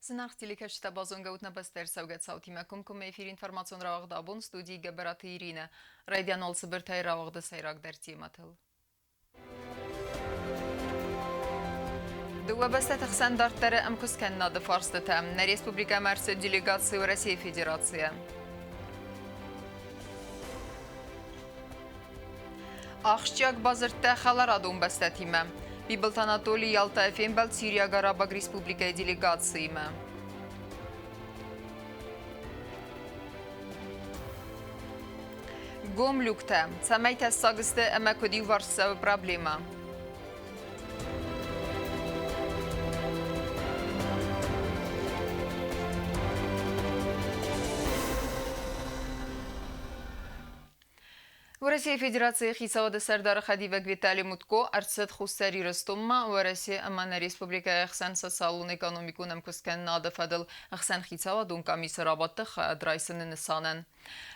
Зынаргъ телекӕсджытӕ, базонгӕ ут нӕ бӕстӕ ӕрцӕугӕ цаутимӕ. Комкоммӕ эфир информацион рауагъд абон студийы Гӕбӕраты Иринӕ. Райдиан уал цыбыртӕй рауагъды сӕйрагдӕр темӕтыл. Дыууӕ бӕстӕты хсӕн дарддӕры ӕмкуысткӕнынады фарстытӕ. Нӕ республикӕмӕ ӕрцыд делегаци Уӕрӕсейы Федерацийӕ. Ахсджиаг бадзырдтӕ хӕларадон бӕстӕтимӕ. Бибылты Анатолий Ялтайы фембӕлд Сириаг Арабаг Республикӕйы делегациимӕ. Гом люктӕ. Цӕмӕй тӕссаг сты ӕмӕ куыд иуварс цӕуы проблемӕ? Уӕрӕсейы Федерацийы хицауады сӕрдары хӕдивӕг Виталий Мутко ӕрцыд Хуссар Ирыстонмӕ Уӕрӕсе ӕмӕ нӕ республикӕйы ӕхсӕн социалон-экономикон ӕмкуысткӕнынады фӕдыл ӕхсӕнхицауадон къамисы рабадты хайад райсыны нысанӕн.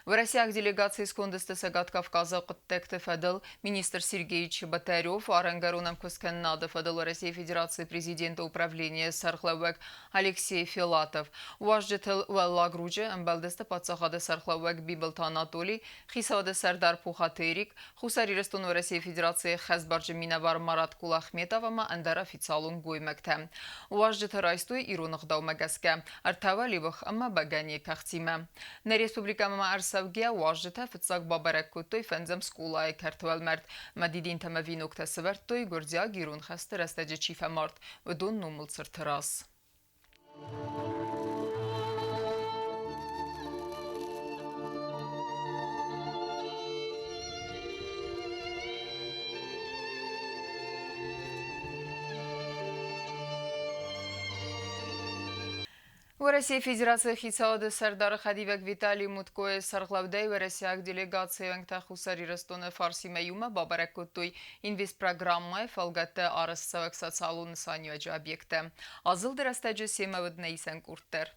Уӕрӕсейаг делегацийы сконды сты Цӕгат Кавказы хъуыддӕгты фӕдыл министр Сергей Чеботарев, арӕнгӕрон ӕмкуысткӕнынады фӕдыл Уӕрӕсейы Федерацийы президенты управленийы сӕргълӕууӕг Алексей Филатов. Уазджытыл Уӕллаг Ручъы ӕмбӕлдысты паддзахады сӕргълӕууӕг Бибылты Анатолий, хицауады сӕрдар Пухаты Эрик, Хуссар Ирыстоны Уӕрӕсейы Федерацийы хӕсбарджын минӕвар Марат Кулахметов ӕмӕ ӕндӕр официалон гоймӕгтӕ. Уазджыты райстой ирон ӕгъдаумӕ гӕсгӕ ӕртӕ уӕливых ӕмӕ бӕгӕныйы кӕхцимӕ. Нӕ республикӕмӕ ӕрцӕугӕ уазджытӕ фыццаг бабӕрӕг кодтой фӕндзӕм скъолайы кӕрты уӕлмӕрд. Мӕ дидинтӕ ӕмӕ веноктӕ сӕвӕрдтой, гуырдзиаг-ирон хӕсты рӕстӕджы чи фӕмард, уыдон номыл цырты раз. Уӕрӕсейы Федерацийы хицауады сӕрдары хӕдивӕг Виталий Муткойы сӕргълӕудӕй уӕрӕсейаг делегацийы уӕнгтӕ Хуссар Ирыстоны фарсимӕ иумӕ бабӕрӕг кодтой Инвестпрограммӕйы фӕлгӕтты арӕзтцӕуӕг социалон нысаниуӕджы объекттӕ. Азылды рӕстӕджы семӕ уыд нӕ исӕн къорд дӕр.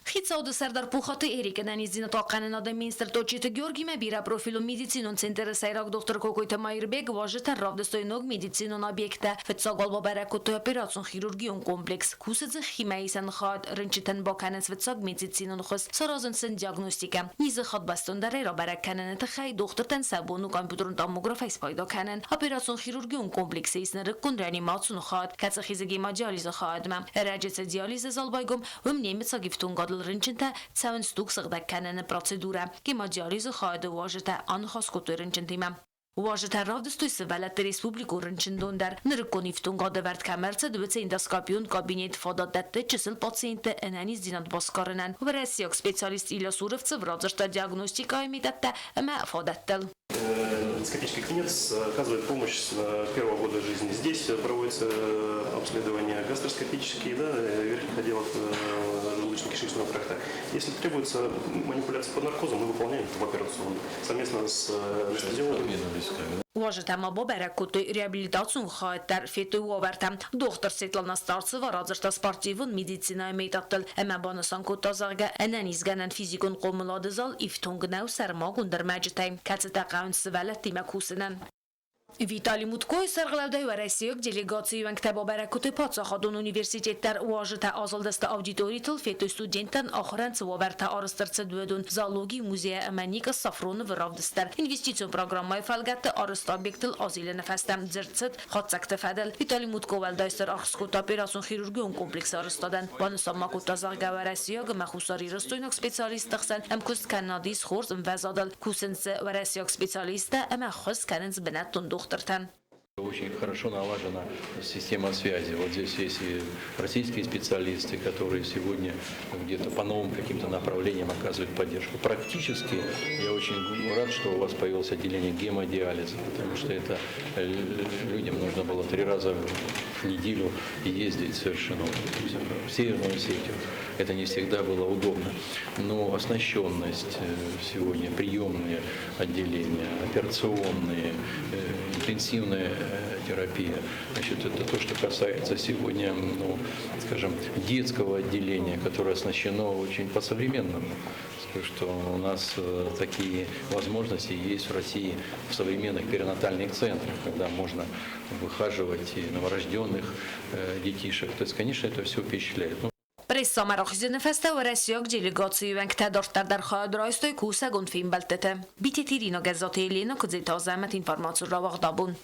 Хицауады сӕрдар Пухаты Эрик ӕнӕниздзинад хъахъхъӕнынады министр Тотчиты Георгимӕ бирӕпрофилон медицинон центры сӕйраг дохтыр Кокойты Маирбег уазджытӕн равдыстой ног медицинон объекттӕ. Фыццаг уал бабӕрӕг кодтой операцион хирургион комплекс. Кусы дзы химӕисӕн хайад, рынчынтӕн бакӕнынц фыццаг медицинон хуыз, саразынц сын диагностикӕ. Низы хатт бӕстондӕрӕй рабӕрӕг кӕныны тыххӕй дохтыртӕн сӕ бон у компьютерон томографӕй спайда кӕнын. Операцион хирургион комплексы ис нырыккон реанимацион хайад, кӕцы хизы гемодиализы хайадмӕ. Ӕрӕджы цы диализы зал байгом, уым немыцаг ифтонгадыл рынчынтӕ цӕуынц туг сыгъдӕг кӕныны процедурӕ. Гемодиализы хайады уазджытӕ аныхас кодтой рынчынтимӕ. Уазджытӕ равдыстой сывӕллӕтты республикон рынчындон дӕр. Нырыккон ифтонгад ӕвӕрд кӕм ӕрцыд, уыцы эндоскопион кабинет фадат дӕтты чысыл пациентты ӕнӕниздзинад басгарынӕн. Уӕрӕсейаг специалист Илья Суровцев радзырдта диагностикӕйы методтӕ ӕмӕ фадӕттыл. Эндоскопический кабинет оказывает помощь с первого года жизни. Здесь проводится обследование гастроскопические, да, верхних отделов желудочно-кишечного тракта. Если требуется манипуляция под наркозом, мы выполняем это в операционной совместно с анестезиологом. Уазджытӕ ма бабӕрӕг кодтой реабилитацион хайад дӕр, федтой уавӕртӕ. Дохтыр Светлана Старцева радзырдта спортивон медицинӕйы методтыл ӕмӕ банысан кодта, зӕгъгӕ, ӕнӕнизгӕнӕн физикон хъомылады зал ифтонг нӕу сӕрмагонд ӕрмӕджытӕй, кӕцытӕ хъӕуынц сывӕллӕттимӕ кусынӕн. Виталий Муткойы сӕргълӕудӕй уӕрӕсейаг делегацийы уӕнгтӕ бабӕрӕг кодтой паддзахадон университет дӕр. Уазджытӕ азылдысты аудиторитыл, федтой студенттӕн ахуырӕн цы уавӕртӕ арӕзт ӕрцыд, уыдон зоологийы музейӕ ӕмӕ Никос Сафроновы равдыст дӕр. Инвестицион программӕйы фӕлгӕтты арӕзт объектыл азилыны фӕстӕ дзырд цыд хатдзӕгты фӕдыл. Виталий Мутко уӕлдай стыр аргъ скодта операцион-хирургион комплексы арӕзтадӕн. Банысан ма кодта, зӕгъгӕ, уӕрӕсейаг ӕмӕ хуссарирыстойнаг специалистты хсӕн ӕмкуысткӕнынад ис хорз ӕмвӕзадыл. Кусынц дзы уӕрӕсейаг специалисттӕ ӕмӕ ӕххуыс кӕнынц бынӕттон дохтыртӕн. Очень хорошо налажена система связи. Вот здесь есть и российские специалисты, которые сегодня где-то по новым каким-то направлениям оказывают поддержку. Практически я очень рад, что у вас появилось отделение гемодиализа, потому что это людям нужно было 3 раза в неделю ездить совершенно в Северную Осетию. Это не всегда было удобно. Но оснащенность сегодня, приемные отделения, операционные, интенсивная терапия. Значит, это то, что касается сегодня, ну, скажем, детского отделения, которое оснащено очень по-современному. Скажу, что у нас такие возможности есть в России в современных перинатальных центрах, когда можно выхаживать и новорожденных детишек. То есть, конечно, это все впечатляет. Прессамӕ рахизыны фӕстӕ уӕрӕсейаг делегацийы уӕнгтӕ дарддӕр дӕр хайад райстой кусӕгон фембӕлдтыты. Битеты Ирина, Гӕззаты Еленӕ, Куыдзеты Азӕмӕт, информацион рауагъд абон.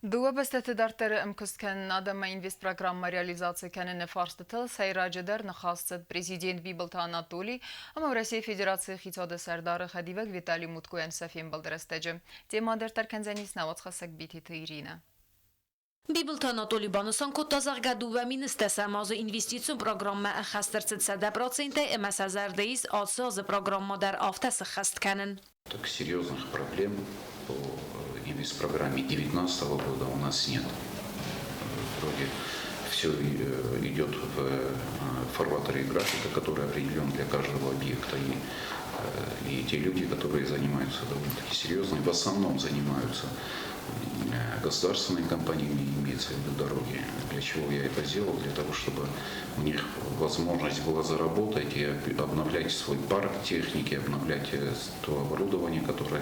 Дыууӕ бӕстӕты дарддӕры ӕмкуысткӕнынад ӕмӕ инвестпрограммӕ реализаци кӕныны фарстытыл сӕйраджыдӕр ныхас цыд президент Бибылты Анатоли ӕмӕ Уӕрӕсейы Федерацийы хицауады сӕрдары хӕдивӕг Виталий Муткойӕн сӕ фембӕлды рӕстӕджы. Темӕ дарддӕр кӕндзӕнис нӕ уацхӕссӕг Битеты Иринӕ. Бибылты Анатоли банысан кодта, зӕгъгӕ, дыууӕ 1010 азы инвестицион программӕ ӕххӕст ӕрцыд 100%-ӕй ӕмӕ сӕ зӕрдӕ ис ацы азы программӕ дӕр афтӕ сыххӕст кӕнын. Так серьезных проблем по инвестпрограмме 2019 года у нас нет. Вроде все идет в фарватере графика, который определен для каждого объекта. И те люди, которые занимаются довольно-таки серьезно, в основном занимаются государственными компаниями, имеется в виду дороги. Для чего я это сделал? Для того, чтобы у них возможность была заработать и обновлять свой парк техники, обновлять то оборудование, которое,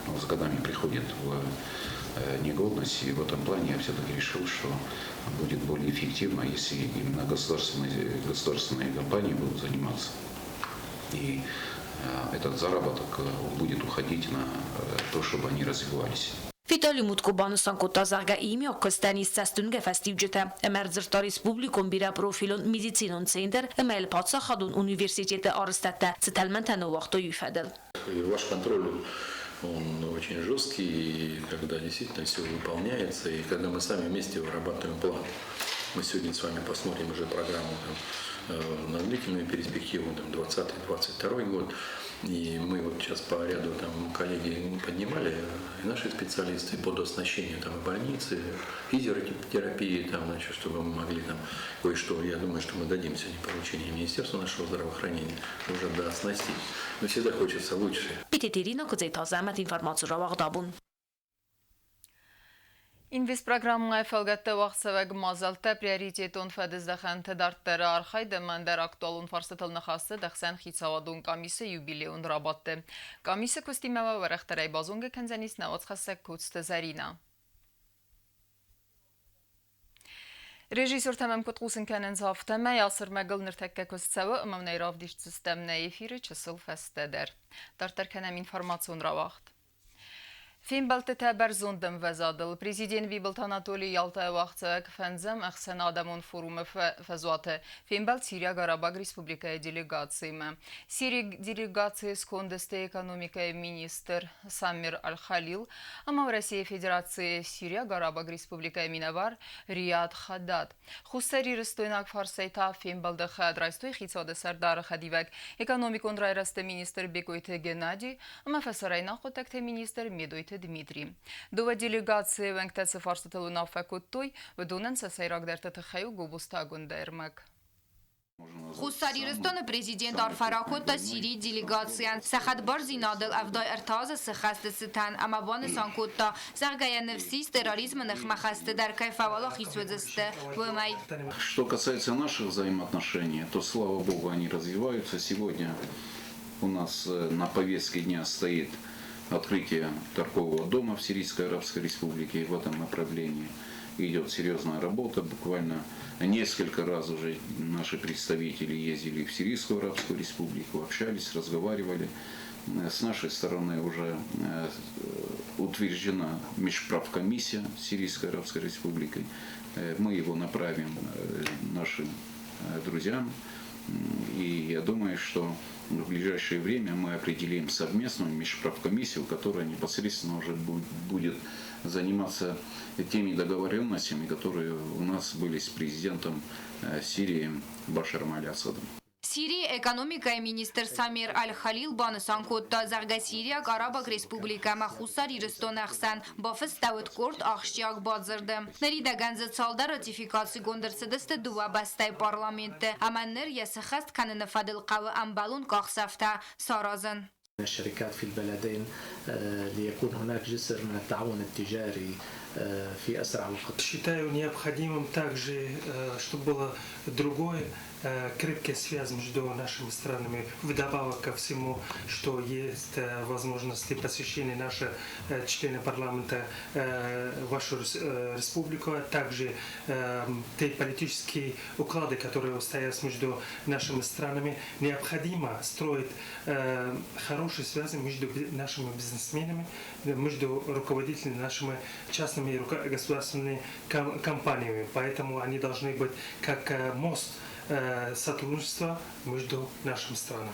ну, с годами приходит в негодность. И в этом плане я все-таки решил, что будет более эффективно, если именно государственные компании будут заниматься. И этот заработок будет уходить на то, чтобы они развивались. Виталий Мутко банысан кодта, зӕгъгӕ, иумиаг куыстӕн ис цӕстуынгӕ фӕстиуджытӕ ӕмӕ ӕрдзырдта республикон бирӕпрофилон медицинон центр ӕмӕ йыл паддзахадон университеты арӕзтӕдтӕ цы тӕлмӕнтӕ ныууагътой, уый фӕдыл. И ваш контроль, он очень жесткий, и когда действительно все выполняется, и когда мы сами вместе вырабатываем план. Мы сегодня с вами посмотрим уже программу там, на длительную перспективу, там, 20-22 год. И мы вот сейчас по ряду там коллеги поднимали, и наши специалисты по дооснащению там, и больницы, физиотерапии, там, значит, чтобы мы могли там кое-что, я думаю, что мы дадим сегодня поручение Министерству нашего здравоохранения уже дооснастить. Но всегда хочется лучше. Битеты Ирина, Куыдзеты Азӕмӕт, информацион рауагъд абон. Инвестпрограммӕйы фӕлгӕтты уагъдцӕуӕг мадзӕлттӕ приоритетон фӕдыздӕхӕнты дарддӕры архайд ӕмӕ ӕндӕр актуалон фарстытыл ныхас цыд ӕхсӕнхицауадон къамисы юбилейон рабадты. Къамисы куыстимӕ уӕ уӕрӕхдӕрӕй базонгӕ кӕндзӕнис нӕ уацхӕссӕг Коцты Зӕринӕ. Режиссертӕ мӕм куыд хъусын кӕнынц, афтӕмӕй ацы ӕрмӕгыл ныртӕккӕ куыст цӕуы ӕмӕ нӕ равдисдзыстӕм нӕ эфиры чысыл фӕстӕдӕр. Дарддӕр кӕнӕм информацион рауагъд. Фембӕлдтытӕ бӕрзонд ӕмвӕзадыл президент Бибылты Анатолий Ялтайы уагъдцӕуӕг фӕндзӕм ӕхсӕнадӕмон форумы фӕзуаты фембӕлд Сириаг Арабаг Республикӕйы делегациимӕ. Сирийы делегацийы сконды сты экономикӕйы министр Саммер Аль-Халил ӕмӕ Уӕрӕсейы Федерацийы Сириаг Арабаг Республикӕйы минӕвар Риад Хаддад. Хуссарирыстойнаг фарсӕй та фембӕлды хӕд райстой хицауады сӕрдары хӕдивӕг, экономикон райрӕзты министр Бекъойты Геннадий ӕмӕ фӕсарӕйнаг хъуыддӕгты министр Медойты Дмитрий. Дыууӕ делегацийы уӕнгтӕ цы фарстытыл уынаффӕ кодтой, уыдонӕн сӕ сӕйрагдӕрты тыххӕй у Гобозты Агуындӕ ӕрмӕг. Хуссар Ирыстоны президент арфӕ ракодта Сирийы делегацийӕн сӕ хӕдбардзинадыл 73 азы цы хӕсты цытӕн ӕмӕ банысан кодта, зӕгъгӕ, йӕ ныфс ис, терроризмы ныхмӕ хӕсты дӕр кӕй фӕуӕлахиз уыдзысты, уымӕй. Что касается наших взаимоотношений, то, слава богу, они развиваются. Сегодня у нас на повестке дня стоит открытие торгового дома в Сирийской Арабской Республике в этом направлении. Идет серьезная работа. Буквально несколько раз уже наши представители ездили в Сирийскую Арабскую Республику, общались, разговаривали. С нашей стороны уже утверждена межправкомиссия Сирийской Арабской Республикой. Мы его направим нашим друзьям. И я думаю, что в ближайшее время мы определим совместную межправкомиссию, которая непосредственно уже будет заниматься теми договоренностями, которые у нас были с президентом Сирии Башаром Аль-Асадом. Сирийы экономикӕйы министр Самер Аль-Халил банысан кодта, зӕгъгӕ, Сириаг Арабаг Республикӕ ӕмӕ Хуссар Ирыстоны ӕхсӕн бафыстӕуыд къорд ахсджиаг бадзырды. Ныридӕгӕн дзы цалдӕр ратификацигонд ӕрцыдысты дыууӕ бӕстӕйы парламентты ӕмӕ ныр йӕ сыххӕст кӕныны фӕдыл хъӕуы ӕмбӕлон къахдзӕфтӕ саразын. الشركات في البلدين ليكون هناك جسر من التعاون التجاري في أسرع وقت. Считаю необходимым также, чтобы было другое Крепкая связь между нашими странами. Вдобавок ко всему, что есть возможности посещения наших членов парламента вашу республику, а также те политические уклады, которые устоялись между нашими странами, необходимо строить хорошие связи между нашими бизнесменами, между руководителями нашими частными и государственными компаниями. Поэтому они должны быть как мост сотрудничества между нашими странами.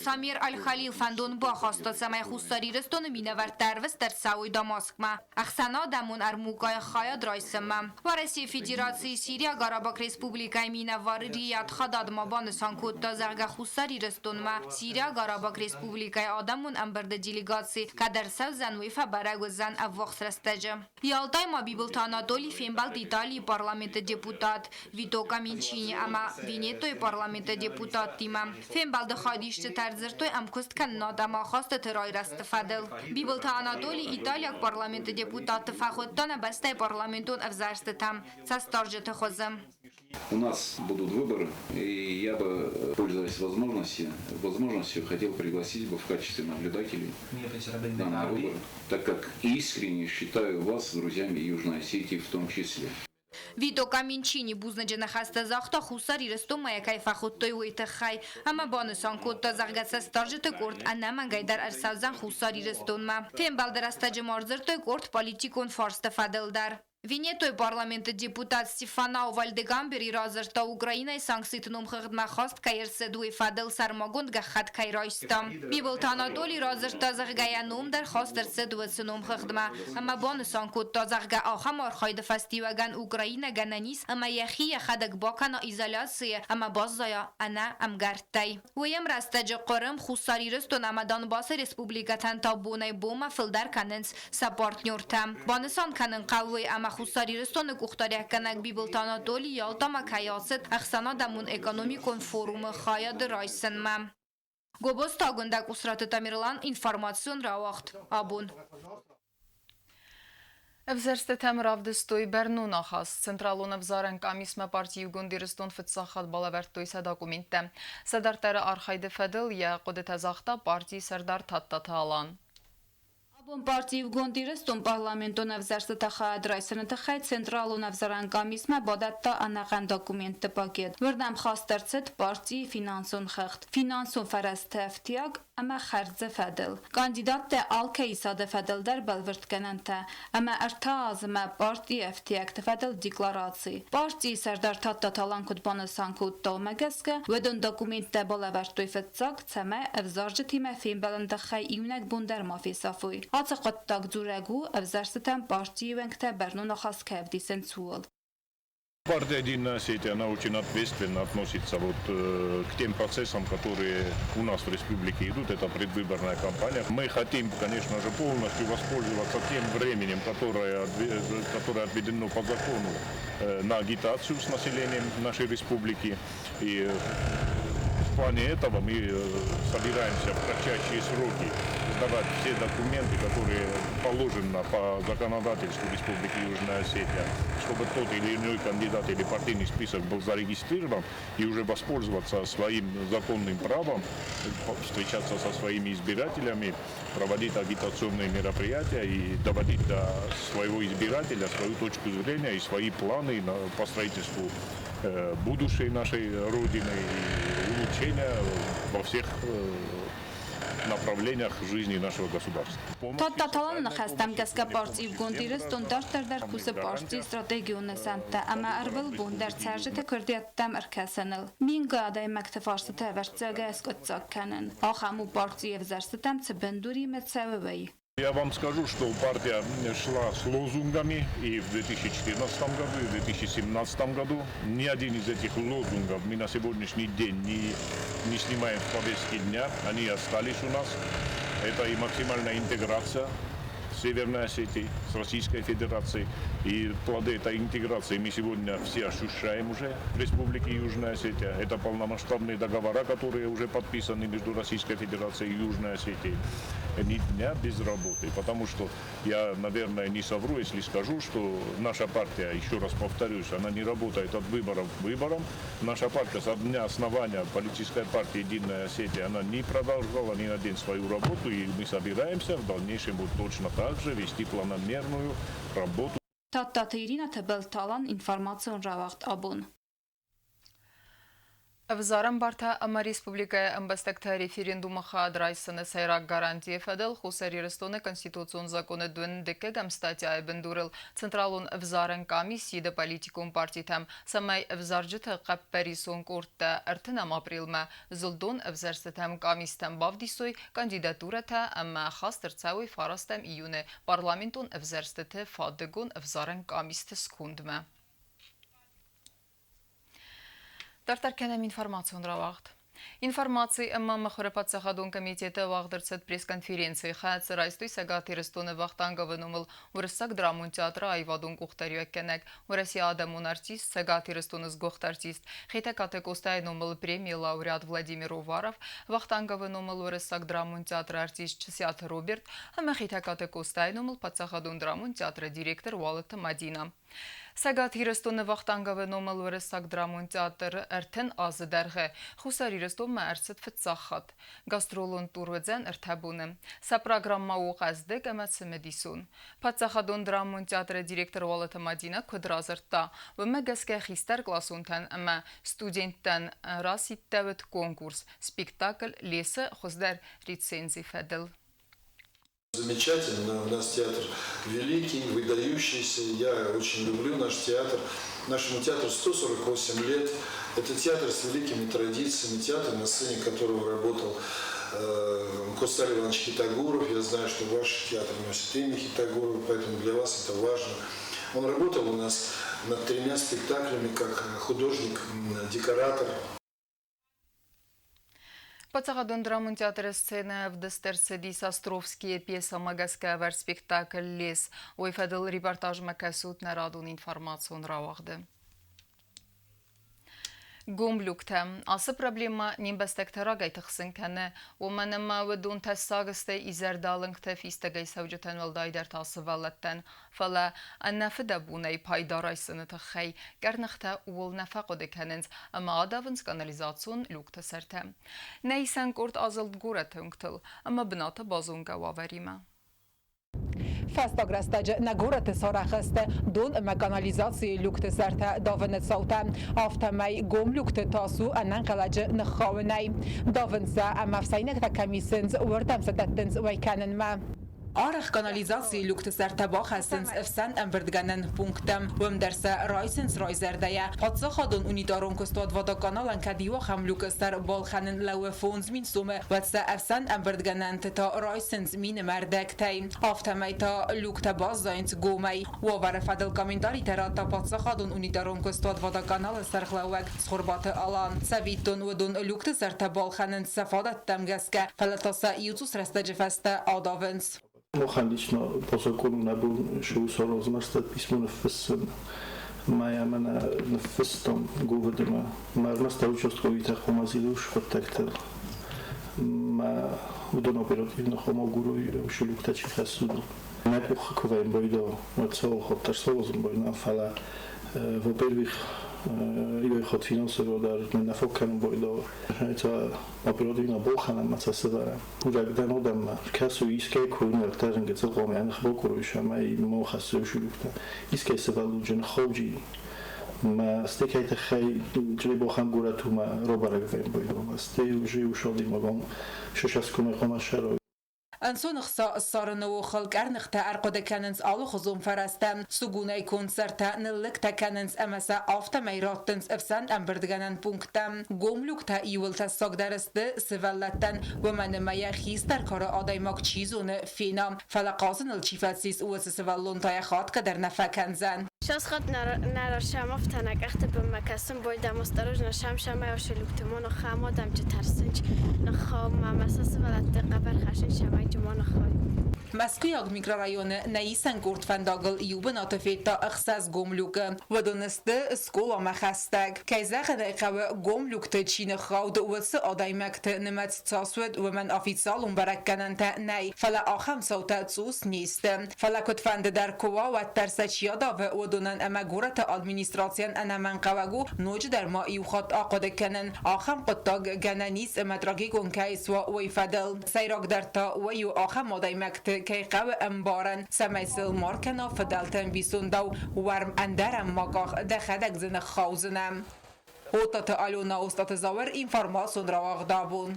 Самир Аль-Халил фӕндон бахаста, цӕмӕй Хуссар Ирыстоны минӕвӕрттӕ ӕрвыст ӕрцӕуой Дамаскмӕ ӕхсӕнадӕмон армукъайы хайад райсынмӕ. Уӕрӕсейы Федерацийы Сириаг Арабаг Республикӕйы минӕвар Рияд Хадад ма банысан кодта, зӕгъгӕ, Хуссар Ирыстонмӕ Сириаг Арабаг Республикӕйы адӕмон ӕмбырды делегаци кӕд ӕрцӕудзӕн, уый фӕбӕрӕг уыдзӕн ӕввахс рӕстӕджы. Ялтайы ма Бибылты Анатоли фембӕлд Италийы парламенты депутат Вито Каминчини ӕмӕ Венетойы парламенты депутаттимӕ. Фембӕлды хайадисджытӕ ӕрдзырдтой ӕмкуысткӕнынад ӕмӕ ахастыты райрӕзты фӕдыл. Бибылты Анатоли италиаг парламенты депутатты фӕхуыдта нӕ бӕстӕйы парламентон ӕвзӕрстытӕм цӕстдарджыты хуызы. У нас будут выборы, и я бы, пользуясь возможностью, хотел пригласить бы в качестве наблюдателей на выборы, так как искренне считаю вас друзьями Южной Осетии в том числе. Вито Каминчини бузныджы ныхӕстӕ загъта, Хуссар Ирыстонмӕ йӕ кӕй фӕхуыдтой, уый тыххӕй, ӕмӕ банысан кодта, зӕгъгӕ, цӕстдарджыты къорд ӕнӕмӕнгӕй дӕр ӕрцӕудзӕн Хуссар Ирыстонмӕ. Фембӕлды рӕстӕджы ма ӕрдзырдтой къорд политикон фарсты фӕдыл дӕр. Венетойы парламенты депутат Стефанао Вальдегамбери радзырдта, Украинӕйы санкциты номхыгъдмӕ хаст кӕй ӕрцыд, уый фӕдыл сӕрмагонд гӕххӕтт кӕй райста. Бибылты Анатоли радзырдта, зӕгъгӕ, йӕ ном дӕр хаст ӕрцыд уыцы номхыгъдмӕ, ӕмӕ банысан кодта, зӕгъгӕ, ахӕм архайды фӕстиуӕгӕн Украинӕ гӕнӕн ис ӕмӕ йӕхи йӕхӕдӕг бакӕна изоляцийы ӕмӕ баззайа ӕнӕ ӕмгӕрттӕй. Уый ӕмрӕстӕджы Хъырым, Хуссар Ирыстон ӕмӕ Донбассы республикӕтӕн та бонӕй-бонмӕ фылдӕр кӕнынц сӕ партнертӕ. Банысан кӕнын хъӕуы, ӕмӕ Хуссар Ирыстоны къухдариуӕггӕнӕг Бибылты Анатоли Ялтамӕ кӕй ацыд ӕхсӕнадӕмон экономикон форумы хайады райсынмӕ. Гобозты Агуындӕ, Къусраты Тамерлан, информацион рауагъд абон. Ӕвзӕрстытӕм равдыстой бӕрнон ахаст. Централон ӕвзарӕн къамисмӕ парти Иугонд Ирыстон фыццаг хатт балӕвӕрдтой сӕ документтӕ. Сӕ дарддӕры архайды фӕдыл йӕ хъуыдытӕ загъта партийы сӕрдар Тадтаты Алан. Абон парти Иугонд Ирыстон парламентон ӕвзӕрстыты хайад райсыны тыххӕй Централон ӕвзарӕн къамисмӕ бадӕтта ӕнӕхъӕн документты пакет. Уырдӕм хаст ӕрцыд партийы финансон хыгъд, финансон фӕрӕзты ӕфтиаг ӕмӕ хӕрдзы фӕдыл. Кандидаттӕ алкӕй исады фӕдыл дӕр бӕлвырдгӕнӕнтӕ ӕмӕ ӕртӕ азмӕ партийы ӕфтиӕгты фӕдыл деклараци. Партийы сӕрдар Тадтаты Алан куыд банысан кодта, уымӕ гӕсгӕ уыдон документтӕ балӕвӕрдтой фыццаг, цӕмӕй ӕвзарджытимӕ фембӕлын тыххӕй иунӕг бон дӕр ма фесафой. Ацы хъуыддаг дзурӕг у, ӕвзӕрстытӕм партийы уӕнгтӕ бӕрнон ахаст кӕй ӕвдисынц, ууыл. Партия «Единая Осетия», она очень ответственно относится вот к тем процессам, которые у нас в республике идут. Это предвыборная кампания. Мы хотим, конечно же, полностью воспользоваться тем временем, которое отведено по закону на агитацию с населением нашей республики. И в плане этого мы собираемся в кратчайшие сроки сдавать все документы, которые положено по законодательству Республики Южная Осетия, чтобы тот или иной кандидат или партийный список был зарегистрирован и уже воспользоваться своим законным правом, встречаться со своими избирателями, проводить агитационные мероприятия и доводить до своего избирателя свою точку зрения и свои планы по строительству будущей нашей Родины и улучшения во всех направлениях жизни нашего государства. Тадтаты Аланы ныхӕстӕм гӕсгӕ парти Иугонд Ирыстон дарддӕр дӕр кусы партийы стратегион нысӕнттӕ ӕмӕ ӕрвылбон дӕр цӕрджыты куырдиӕттӕм ӕркӕсыныл. Мингай адӕймӕгты фарстытӕ ӕвӕрццагӕй аскъуыддзаг кӕнын. Ахӕм у партийы ӕвзӕрстытӕм цы бындуримӕ цӕуы, уый. Я вам скажу, что партия шла с лозунгами и в 2014 году, и в 2017 году. Ни один из этих лозунгов мы на сегодняшний день не снимаем с повестки дня. Они остались у нас. Это и максимальная интеграция Северной Осетии с Российской Федерацией. И плоды этой интеграции мы сегодня все ощущаем уже в Республике Южная Осетия. Это полномасштабные договора, которые уже подписаны между Российской Федерацией и Южной Осетией. Ни дня без работы. Потому что я, наверное, не совру, если скажу, что наша партия, еще раз повторюсь, она не работает от выборов к выборам. Наша партия со дня основания политической партии «Единая Осетия», она не продолжала ни на день свою работу, и мы собираемся в дальнейшем вот точно так же вести планомерную работу. Тадтаты Ирина, Тыбылты Алан, информацион рауагъд Абон. Ӕвзарӕн бартӕ ӕмӕ республикӕйы ӕмбӕстӕгтӕ референдумы хайад райсыны сӕйраг гарантийы фӕдыл Хуссар Ирыстоны Конституцион законы дыккӕгӕм статьяйы бындурыл Централон ӕвзарӕн къамис сиды политикон партитӕм, цӕмӕй ӕвзарджыты хъӕппӕрисон къордтӕ 30 апрелмӕ зылдон ӕвзӕрстытӕм къамистӕм бавдисой кандидатурӕтӕ ӕмӕ хаст ӕрцӕуой 9 июны парламентон ӕвзӕрстыты фадыгон ӕвзарӕн къамисты скондмӕ. Дарддӕр кӕнӕм информацион рауагъд. Информаци ӕмӕ мыхуыры паддзахадон комитеты уагъд ӕрцыд пресс-конференцийы. Хӕцы райстой Цӕгат Ирыстоны Вахтанговы номыл Уырыссаг драмон театры аивадон къухдариуӕггӕнӕг, Уӕрӕсейы адӕмон артист, Цӕгат Ирыстоны сгуыхт артист, Хетӕгкаты Къостайы номыл премийы лауреат Владимир Уваров, Вахтанговы номыл Уырыссаг драмон театры артист Чысиаты Роберт ӕмӕ Хетӕгкаты Къостайы номыл паддзахадон драмон театры директор Уалыты Мадинӕ. Цӕгат Ирыстоны Вахтанговы номыл Уырыссаг драмон театр 30 азы дӕргъы Хуссар Ирыстонмӕ ӕрцыд фыццаг хатт. Гастролон тур уыдзӕн ӕртӕ боны. Сӕ программӕ у хъӕздыг ӕмӕ цымыдисон. Паддзахадон драмон театры директор Уалыты Мадинӕ куыд радзырдта, уымӕ гӕсгӕ хистӕркъласонтӕн ӕмӕ студенттӕн расидтӕуыд конкурс спектакль «Лесы хуыздӕр рецензи» фӕдыл. Замечательно, у нас театр великий, выдающийся. Я очень люблю наш театр. Нашему театру 148 лет. Это театр с великими традициями, театр, на сцене которого работал Косталь Иванович Хетагуров. Я знаю, что ваш театр носит имя Хетагурова, поэтому для вас это важно. Он работал у нас над 3 спектаклями как художник, декоратор. Паддзахадон драмон театры сценӕ ӕвдыст ӕрцыдис Островскийы пьесӕмӕ гӕсгӕ ӕвӕрд спектакль «Лес». Уый фӕдыл репортажмӕ кӕсут нӕ радон информацион рауагъды. Гом люктӕ. Ацы проблемӕ не мбӕстӕгтӕ рагӕй тыхсын кӕны, уымӕн ӕмӕ уыдон тӕссаг сты изӕрдалынгты фистӕгӕй цӕуджытӕн, уӕлдайдӕр та сывӕллӕттӕн. Фӕлӕ ӕнӕфыдӕбонӕй пайда райсыны тыххӕй къӕрныхтӕ ууыл нӕ фӕхъуыды кӕнынц ӕмӕ адавынц канализацион люкты сӕртӕ. Нӕ исӕн къорд азылд горӕты уынгтыл ӕмӕ бынаты базонгӕ уавӕримӕ. Фӕстаг рӕстӕджы нӕ горӕты сарӕх сты дон ӕмӕ канализацийы люкты сӕртӕ давыны цаутӕ. Афтӕмӕй гом люкты тас у ӕнӕнхъӕлӕджы ныххауынӕй. Давынц сӕ ӕмӕ ӕфсӕйнӕгтӕ кӕм исынц, уырдӕм сӕ дӕттынц уӕй кӕнынмӕ. Арӕх канализацийы люкты сӕртӕ бахӕссынц ӕфсӕн ӕмбырдгӕнӕн пункттӕм. Уым дӕр сӕ райсынц райзӕрдӕйӕ. Паддзахадон унитарон куыстуат Водоканалӕн кӕд иу ахӕм люкы сӕр балхӕнын лӕууы 5000 сомы, уӕд сӕ ӕфсӕн ӕмбырдгӕнӕнты та райсынц мины мӕрдӕгтӕй. Афтӕмӕй та люктӕ баззайынц гомӕй. Уавӕры фӕдыл комментаритӕ радта паддзахадон унитарон куыстуат Водоканалы сӕргълӕууӕг Цхуырбаты Алан. Цӕвиттон, уыдон люкты сӕртӕ балхӕнынц сӕ фадӕттӕм гӕсгӕ, фӕлӕ та сӕ иуцъус рӕстӕджы фӕстӕ адавынц. Махӕн лично по закону нӕ бон саразмӕ письмо ныффыссын. Мӕ мӕнӕ ныффыстам ГУВД-мӕ. Мӕ ӕрмӕст участковыйтӕ хъуамӕ зилой хъуыддӕгтыл. Мӕ уыдон оперативно хъуамӕ агурой люктӕ чи хӕссы, уыдон. Нӕ къухы куы вӕййын бойдо, уӕд цӕуыл хъуыддӕр цӕуыл бойна, фӕлӕ во-первых, иуӕй хатт финансово дӕр нӕ фог кӕнын бойдо. Это оперативно балхӕнӕм ӕмӕ сӕ сӕвӕрӕм. Курӕг дӕн одӕммӕ, кӕцы искӕй курын ӕртӕрын гыццыл хъуамӕ ныхбокуруй ӕмӕ мо хӕссы ушилюктӕ. Искӕй сывӕллонджын хауджи ма стекӕй тыххӕй Чъребохан горӕт уымӕ робӕрӕг вӕййын бойдо. Стей уже ушалди магом шешаскуме хъуамӕ сӕрой. Ӕнцон ӕхца ссарыны охыл къӕрныхтӕ ӕрхъуыды кӕнынц алыхуызон фӕрӕзтӕ. Сугунӕй конд сӕртӕ ныллӕгтӕ кӕнынц ӕмӕ сӕ афтӕмӕй раттынц ӕфсӕн ӕмбырдгӕнӕн пункттӕм. Гом люктӕ иууыл тӕссагдӕр сты сывӕллӕттӕн, уымӕн ӕмӕ йӕ хистӕр кары адӕймаг чи зоны фена, фӕлӕ хъазыныл чи фӕцис, уыцы сывӕллон та йӕ хатгӕ дӕр нӕ фӕкӕндзӕн. Сасхат нарашамов танакахты быммӕ кӕсын бойдам осторожно шам-шамай ошелюкты моно хамодам читарсынч нхо мама сасвалатты хъӕбӕр хӕсын шамай джумоно хой. Мӕскуыйаг микрорайоны нӕ исӕн къорд фӕндагыл иу бынаты федта 6 гом люкы. Уыдон сты скъоламӕ хӕстӕг. Кӕй зӕгъын ӕй хъӕуы, гом люкты чи ныххауд, уыцы адӕймӕгты нымӕц цас уыд, уымӕн официалон бӕрӕггӕнӕнтӕ нӕй, фӕлӕ ахӕм цаутӕ цъус не сты. Фӕлӕ куыдфӕнды дӕр куы уа, уӕддӕр сӕ чи адавы, уыдонӕн ӕмӕ горӕты администрацийӕн ӕнӕмӕнгхъӕуӕг у ноджыдӕр ма иу хатт ахъуыды кӕнын, ахӕм хъуыддаг гӕнӕн ис ӕмӕ трагикон кӕй суа, уый фӕдыл. Сӕйрагдӕр та уый у, ахӕм адӕймӕгты кӕй хъӕуы ӕмбарын, цӕмӕй сыл ма ркӕна фыдӕлты ӕмбисондау уӕрм ӕндӕрӕн ма къах, дӕхӕдӕг дзы ныххаудзынӕ. Отаты Алена, Остъаты Зауыр, информацион рауагъд «Абон».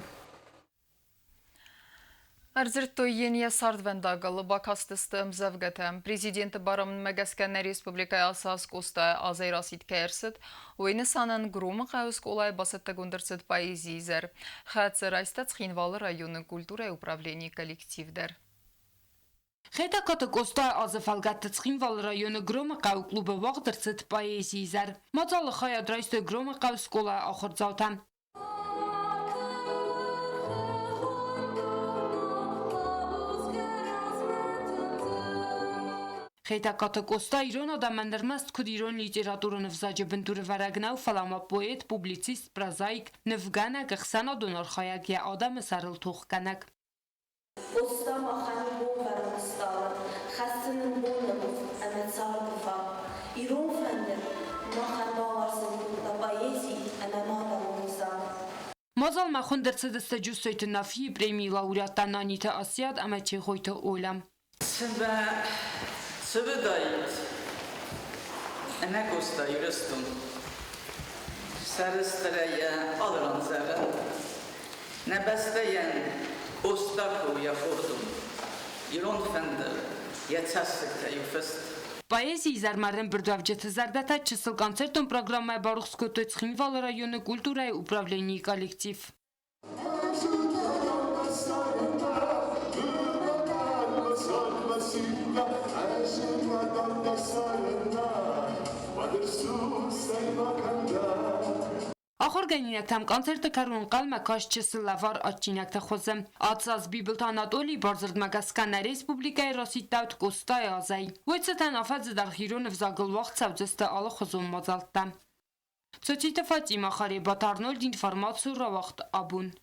Ӕрдзырдтой йын йӕ цардвӕндагыл, бакастысты ӕмдзӕвгӕтӕ. Президенты барамындмӕ гӕсгӕ нӕ республикӕйы ацы аз Къостайы азӕй расидт кӕй ӕрцыд, уый нысанӕн Громы хъӕуы скъолайы бацӕттӕгонд ӕрцыд поэзийы изӕр. Хӕццӕ райста Цхинвалы районы культурӕйы управленийы коллектив дӕр. Хетӕгкаты Къостайы азы фӕлгӕтты Цхинвалы районы Громы хъӕуы клубы уагъд ӕрцыд поэзийы изӕр. Мадзалы хайад райстой Громы хъӕуы скъолайы ахуырдзаутӕ. Хетӕгкаты Къоста ирон адӕмӕн ӕрмӕст куыд ирон литературон ӕвзаджы бындурӕвӕрӕг нӕу, фӕлӕ ма поэт, публицист, прозаик, нывгӕнӕг, ӕхсӕнадон архайӕг, йӕ адӕмы сӕрыл тохгӕнӕг. Къоста махӕн у бонвӕрнон стъалы, хӕссы нын боны рухс ӕмӕ царды фаг. Ирон фӕндыр махӕн бауарзын кодта поэзи ӕмӕ мадӕлон ӕвзаг. Мадзалмӕ хуынд ӕрцыдысты Джусойты Нафийы премийы лауреаттӕ Наниты Асиат ӕмӕ Чехойты Оля. Цымӕ цы уыдаид ӕнӕ Къоста Ирыстон? Сӕрыстырӕй йӕ алыран зӕгъӕн. Нӕ бӕстӕйӕн Къоста куы у йӕ хордон, ирон фӕндыр йӕ цӕссыгтӕ-иу фыст. Поэзийы изӕрмӕ ӕрӕмбырдуӕвджыты зӕрдӕтӕ чысыл концертон программӕ барухс кодтой Цхинвалы районы культурӕйы управленийы коллектив. Ахуыргӕнинӕгтӕм концерты кӕрон ӕнхъӕлмӕ каст чысыл лӕвар адджинӕгты хуызы. Ацы аз Бибылты Анатолийы бардзырдмӕ гӕсгӕ нӕ республикӕйы расидтӕуыд Къостайы азӕй. Уый цытӕн афӕдзы дӕргъы ирон ӕвзагыл уагъд цӕудзысты алыхуызон мадзӕлттӕ. Цоциты Фатимӕ, Харебаты Арнольд, информацион рауагъд «Абон».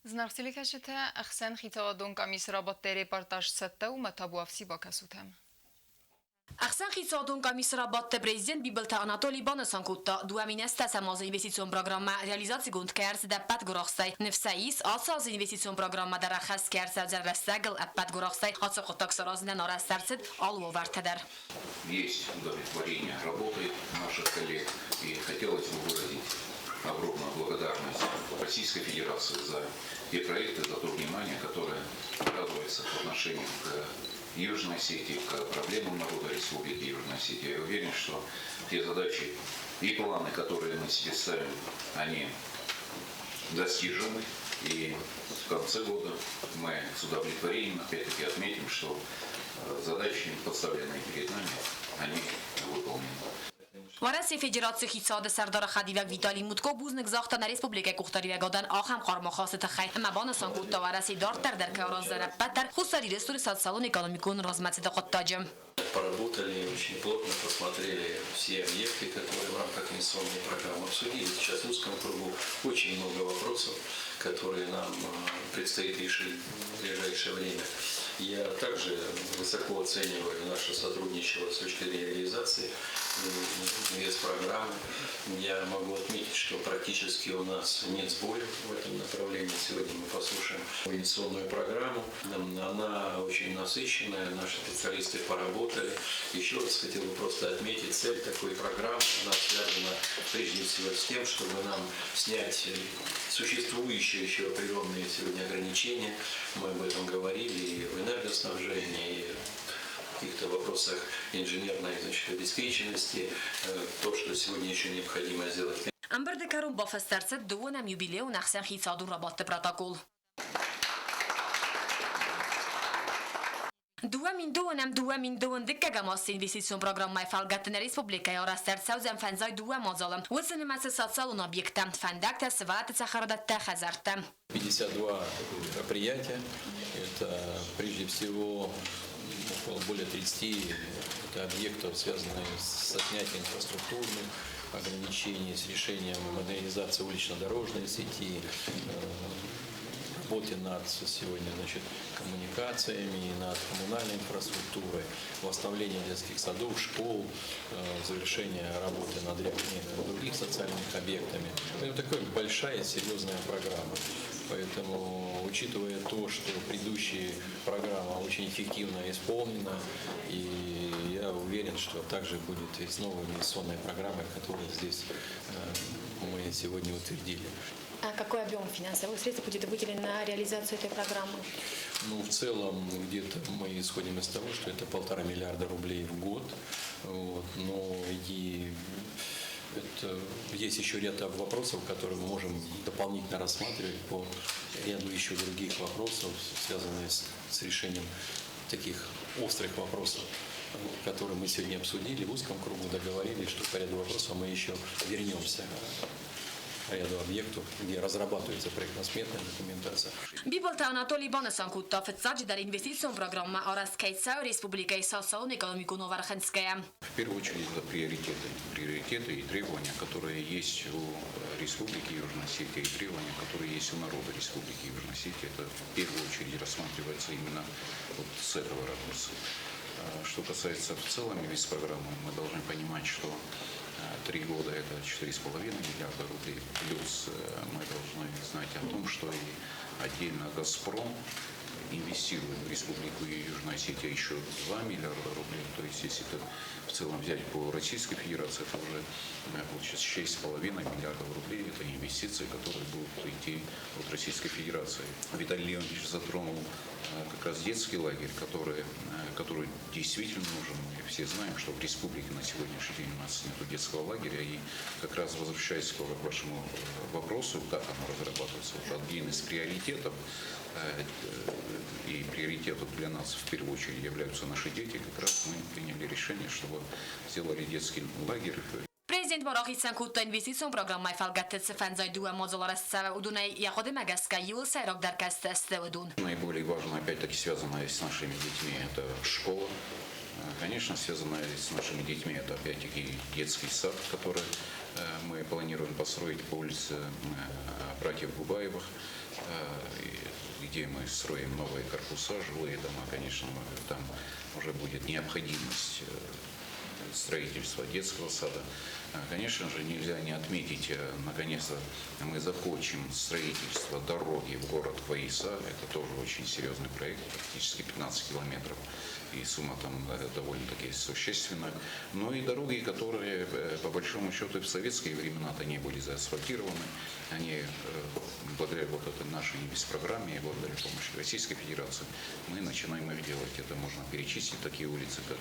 Зынаргъ телекӕсджытӕ, ӕхсӕн хицауадон къамисы рабадтӕй репортаж цӕттӕ у, мӕ табуафси бакӕсутӕм. Ӕхсӕнхицауадон къамисы рабадты президент Бибылты Анатолий банысан кодта, 2008 азы инвестицион программӕ реализацигонд кӕй ӕрцыд ӕппӕт гуырахстӕй. Ныфс ӕй ис, ацы азы инвестицион программӕ дӕр ӕххӕст кӕй ӕрцӕудзӕн рӕстӕгыл ӕппӕт гуырахстӕй ацы хъуыддаг саразынӕн арӕзт ӕрцыд алы уавӕртӕ дӕр. Есть удовлетворение работой наших коллег, и хотелось бы выразить огромную благодарность Российской Федерации за те проекты, за то внимание, которое оказывается по отношению к Южной Осетии, к проблемам народа Республики Южная Осетия. Я уверен, что те задачи и планы, которые мы себе ставим, они достижимы. И в конце года мы с удовлетворением опять-таки отметим, что задачи, поставленные перед нами, они выполнены. Уӕрӕсейы Федерацийы хицауады сӕрдары хӕдивӕг Виталий Мутко бузныг загъта нӕ республикӕйы къухдариуӕгадӕн ахӕм хъарм ахасты тыххӕй ӕмӕ банысан кодта, Уӕрӕсе дарддӕр дӕр кӕй араздзӕн ӕппӕт дӕр Хуссар Ирыстоны социалон-экономикон размӕцыды хъуыддаджы. Поработали очень плотно, посмотрели все объекты, которые в рамках инвестиционной программы обсудили. Сейчас в узком кругу очень много вопросов, которые нам предстоит решить в ближайшее время. Я также высоко оцениваю наше сотрудничество с точки зрения реализации инвестпрограммы. Я могу отметить, что практически у нас нет сбоев в этом направлении. Сегодня мы послушаем инвестиционную программу. Она очень насыщенная, наши специалисты поработали. Еще раз хотел бы просто отметить цель такой программы. Она связана прежде всего с тем, чтобы нам снять существующие еще определенные сегодня ограничения. Мы об этом говорили и в энергоснабжении, и в каких-то вопросах инженерной, значит, обеспеченности, то, что сегодня еще необходимо сделать. Ӕмбырды кӕрон бафыст ӕрцыд дыууынӕм юбилейон ӕхсӕнхицауадон рабадты протокол. 2012 2022 азы инвестицион программӕйы фӕлгӕтты нӕ республикӕйы арӕзт ӕрцӕудзӕн 52 мадзалы. Уыцы нымӕцы социалон объекттӕ, фӕндӕгтӕ, сывӕллӕтты цӕхӕрадӕттӕ, хӕдзӕрттӕ. 52 мероприятия. Это прежде всего около более 30 это объектов, связанных с снятием инфраструктурных ограничений, с решением модернизации улично-дорожной сети, работе над сегодня, значит, коммуникациями, над коммунальной инфраструктурой, восстановление детских садов, школ, завершение работы над рядом других социальных объектами. Это такая большая серьезная программа. Поэтому, учитывая то, что предыдущая программа очень эффективно исполнена, и я уверен, что также будет и с новой инвестиционной программой, которую здесь мы сегодня утвердили. А какой объем финансовых средств будет выделен на реализацию этой программы? Ну, в целом, где-то мы исходим из того, что это 1,5 миллиарда рублей в год. Вот, но и это, есть еще ряд вопросов, которые мы можем дополнительно рассматривать по ряду еще других вопросов, связанных с решением таких острых вопросов, которые мы сегодня обсудили, в узком кругу договорились, что по ряду вопросов мы еще вернемся ряду объектов, где разрабатывается проектно-сметная документация. Бибылты Анатолий банысан кодта, фыццаджыдӕр инвестицион программӕ арӕзт кӕй цӕуы республикӕйы социалон-экономикон уавӕр хынцгӕйӕ. В первую очередь это приоритеты. Приоритеты и требования, которые есть у Республики Южная Осетия, и требования, которые есть у народа Республики Южная Осетия. Это в первую очередь рассматривается именно вот с этого ракурса. Что касается в целом инвестпрограммы, мы должны понимать, что 3 года это 4,5 миллиарда рублей, плюс мы должны знать о том, что и отдельно «Газпром» инвестирует в Республику Южная Осетия еще 2 миллиарда рублей. То есть, если это в целом взять по Российской Федерации, это уже получается 6,5 миллиардов рублей. Это инвестиции, которые будут идти от Российской Федерации. Виталий Леонидович затронул как раз детский лагерь, который действительно нужен. Мы все знаем, что в республике на сегодняшний день у нас нет детского лагеря. И как раз возвращаясь к вашему вопросу, как оно разрабатывается, вот один из приоритетов, и приоритетом для нас в первую очередь являются наши дети, как раз мы приняли решение, чтобы сделали детский лагерь. Президент ма рахицӕн кодта инвестицион программӕйы фӕлгӕтты цы 52 мадзал арӕзт цӕуы, уыдонӕй йӕ хъуыдымӕ гӕсгӕ иууыл сӕйрагдӕр кӕцытӕ сты, уыдон. Наиболее важно, опять-таки, связанное с нашими детьми, это школа. Конечно, связанное с нашими детьми, это опять-таки детский сад, который мы планируем построить по улице братьев Губаевых, где мы строим новые корпуса, жилые дома, конечно, там уже будет необходимость строительства детского сада. Конечно же, нельзя не отметить, наконец-то мы закончим строительство дороги в город Кваиса. Это тоже очень серьезный проект, практически 15 километров. И сумма там довольно-таки существенная. Но и дороги, которые, по большому счету, в советские времена-то не были заасфальтированы, они благодаря вот этой нашей инвестпрограмме и благодаря помощи Российской Федерации мы начинаем их делать. Это можно перечислить такие улицы, как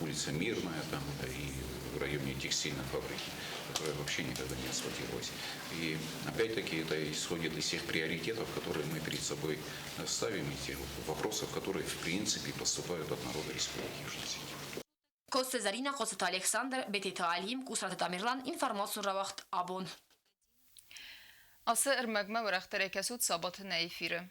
улица Мирная, там, и в районе текстильной фабрики, которая вообще никогда не асфальтировалась. И опять-таки это исходит из тех приоритетов, которые мы перед собой ставим, и тех вопросов, которые в принципе поступают от народа Республики Южная Осетия. Коцты Зӕринӕ, Хъоцыты Александр, Бететы Алим, Къусраты Тамерлан, информацион рауагъд «Абон». Ацы ӕрмӕгмӕ уӕрӕхдӕрӕй кӕсут сабаты нӕ эфиры.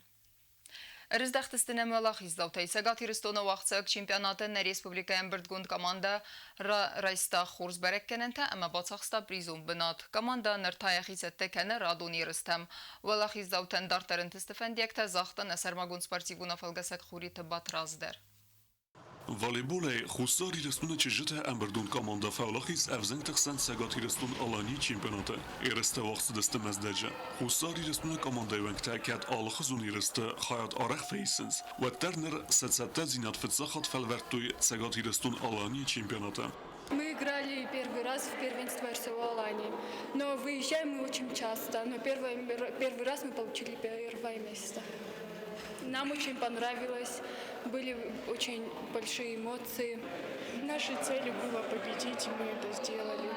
Ӕрыздӕхтысты нӕм уӕлахиздзаутӕй. Цӕгат Ирыстоны уагъдцӕуӕг чемпионаты нӕ республикӕйы ӕмбырдгонд командӕ райста хорз бӕрӕггӕнӕнтӕ ӕмӕ бацахста призон бынат. Командӕ ныр та йӕхи цӕттӕ кӕны радон ерыстӕм. Уӕлахиздзаутӕн дарддӕр ӕнтысты фӕндиӕгтӕ загъта нӕ сӕрмагонд спортивон афӕлгӕсӕг Хуриты Батраз дӕр. Волейболӕй Хуссар Ирыстоны чызджыты ӕмбырдон командӕ фӕуӕлахиз ӕвзӕнгты хсӕн Цӕгат Ирыстон-Аланийы чемпионаты. Ерыстӕ уагъд цыдысты Мӕздӕджы. Хуссар Ирыстоны командӕйы уӕнгтӕ кӕд алыхуызон ерысты хайад арӕх фӕисынц, уӕддӕр ныр сӕ цӕттӕдзинад фыццаг хатт фӕлвӕрдтой Цӕгат Ирыстон-Аланийы чемпионаты. Мы играли первый раз в первенство РСО Алании, но выезжаем мы очень часто, но первый раз мы получили первое место. Нам очень понравилось, были очень большие эмоции. Нашей целью было победить, и мы это сделали.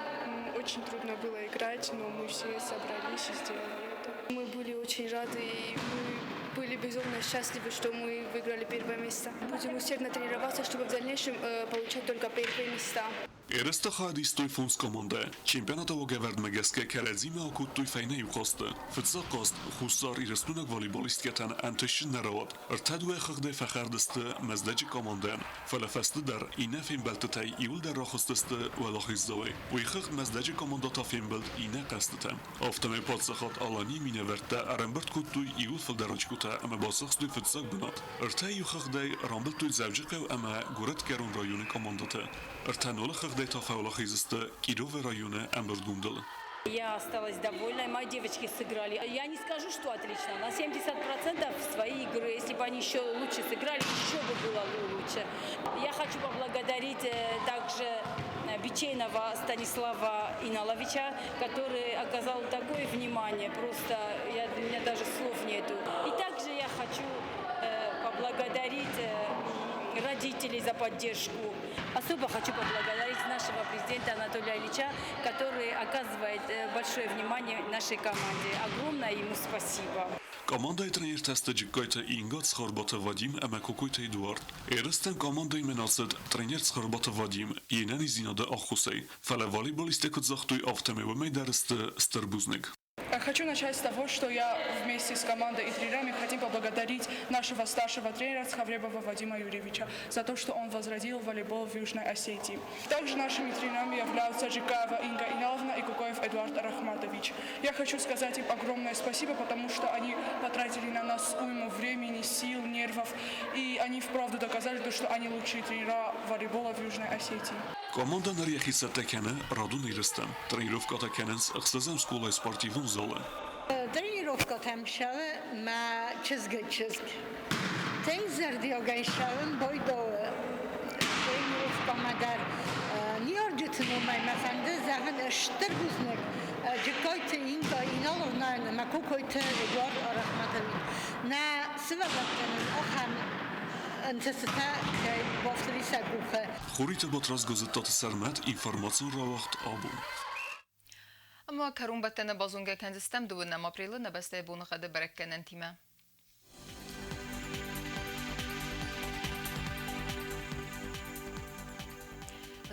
Очень трудно было играть, но мы все собрались и сделали это. Мы были очень рады и мы были безумно счастливы, что мы выиграли первое место. Будем усердно тренироваться, чтобы в дальнейшем получать только первые места. Ерысты хайад истой фондз командӕ. Чемпионаты уагӕвӕрдмӕ гӕсгӕ кӕрӕдзимӕ акодтой фӕйнӕ иу хъазты. Фыццаг хъазт Хуссар Ирыстойнаг волейболисткӕтӕн ӕнтыстджын нӕ рауад. Ӕртӕ-дыууӕ хыгъдӕй фӕхӕрд сты Мӕздӕджы командӕйӕн, фӕлӕ фӕстӕдӕр иннӕ фембӕлдтытӕй иуылдӕр рахызтысты уӕлахиздзауӕй. Уый хыгъд Мӕздӕджы командӕ та фембӕлд иннӕ хъӕзтытӕ. Афтӕмӕй паддзахад Аланийы минӕвӕрттӕ ӕрӕмбырд кодтой иууыл фылдӕр очкотӕ ӕмӕ бацахстой фыццаг бынат. Ӕртӕ иу хыгъдӕй рамбылдтой Дзӕуджыхъӕу ӕмӕ Горӕтгӕрон районы командӕтӕ. Ӕртӕ нолы хыгъдӕй та фӕуӕлахиз сты Кировы районы ӕмбырдгондыл. Я осталась довольна, мои девочки сыграли. Я не скажу, что отлично, на 70% свои игры. Если бы они еще лучше сыграли, еще бы было лучше. Я хочу поблагодарить также Бичейнова Станислава Иналовича, который оказал такое внимание, просто у меня даже слов нету. И также я хочу поблагодарить родителей за поддержку. Особо хочу поблагодарить нашего президента Анатолия Ильича, который оказывает большое внимание нашей команде. Огромное ему спасибо. Командӕйы тренертӕ сты Джыккайты Инга, Цхуырбаты Вадим ӕмӕ Кокойты Эдуард. Ерыстӕм командӕимӕ ацыд тренер Цхуырбаты Вадим йе нӕниздзинады ӕххуысӕй, фӕлӕ волейболисттӕ куыд загътой, афтӕмӕй уымӕй дӕр сты стыр бузныг. Хочу начать с того, что я вместе с командой и тренерами хотим поблагодарить нашего старшего тренера Цховребова Вадима Юрьевича за то, что он возродил волейбол в Южной Осетии. Также нашими тренерами являются Жикаева Инга Иналовна и Кукоев Эдуард Рахматович. Я хочу сказать им огромное спасибо, потому что они потратили на нас уйму времени, сил, нервов, и они вправду доказали то, что они лучшие тренера волейбола в Южной Осетии. Командӕ ныр йӕхи цӕттӕ кӕны радон ерыстӕм. Тренировкӕтӕ кӕнынц ӕхсӕзӕм скъолайы спортивон залы. Тренировкӕтӕм цӕуы мӕ чызгы чызг. Тынг зӕрдиагӕй цӕуын Бойдоы тренировкӕмӕ дӕр. Ныййарджыты номӕй мӕ фӕнды зӕгъын стыр бузныг Джыккайты Инга Иналовнайӕн ӕмӕ Кокойты Эдуард Арахматович. Нӕ сывӕллӕттӕн ахӕм ӕнтыстытӕ кӕй бафтыди сӕ къухы. Хуриты Батрадз Гозыттаты Сӕрмӕт информацион рауагъд абон. Ӕмӕ кӕронбӕттӕны базонгӕ кӕндзыстӕм дыууынӕм апрелы нӕ бӕстӕйы боныхъӕды бӕрӕггӕнӕнтимӕ.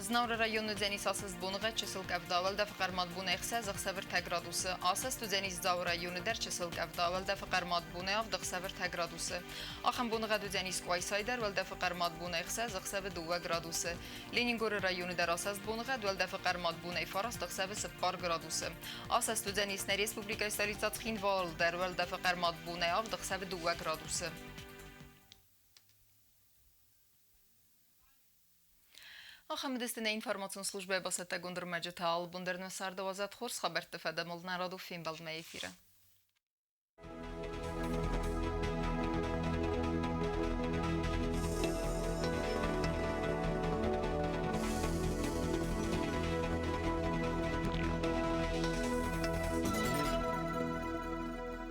Знауыры районы уыдзӕнис асӕст боныгъӕд чысыл къӕвда, уӕлдӕфы хъӕрмад бонӕй 6 ӕхсӕв 3 градусы. Асӕст уыдзӕнис Дзауы районы дӕр чысыл къӕвда, уӕлдӕфы хъӕрмад бонӕй 7 ӕхсӕв 3 градусы. Ахӕм боныгъӕд уыдзӕнис Къуайсайы дӕр, уӕлдӕфы хъӕрмад бонӕй 6 ӕхсӕвы 2 градусы. Ленингоры районы дӕр асӕст боныгъӕд, уӕлдӕфы хъӕрмад бонӕй 9 ӕхсӕвы 4 градусы. Асӕст уыдзӕнис нӕ республикӕйы столицӕ Цхинвалы дӕр, уӕлдӕфы хъӕрмад бонӕй 7 ӕхсӕвы 2 градусы. Ахӕм уыдысты нӕ информацион службӕйы бацӕттӕгонд ӕрмӕджытӕ. Алыбон дӕр нӕ царды уадзӕд хорз хабӕртты фӕдӕмыл нӕ радон фембӕлдмӕ эфиры.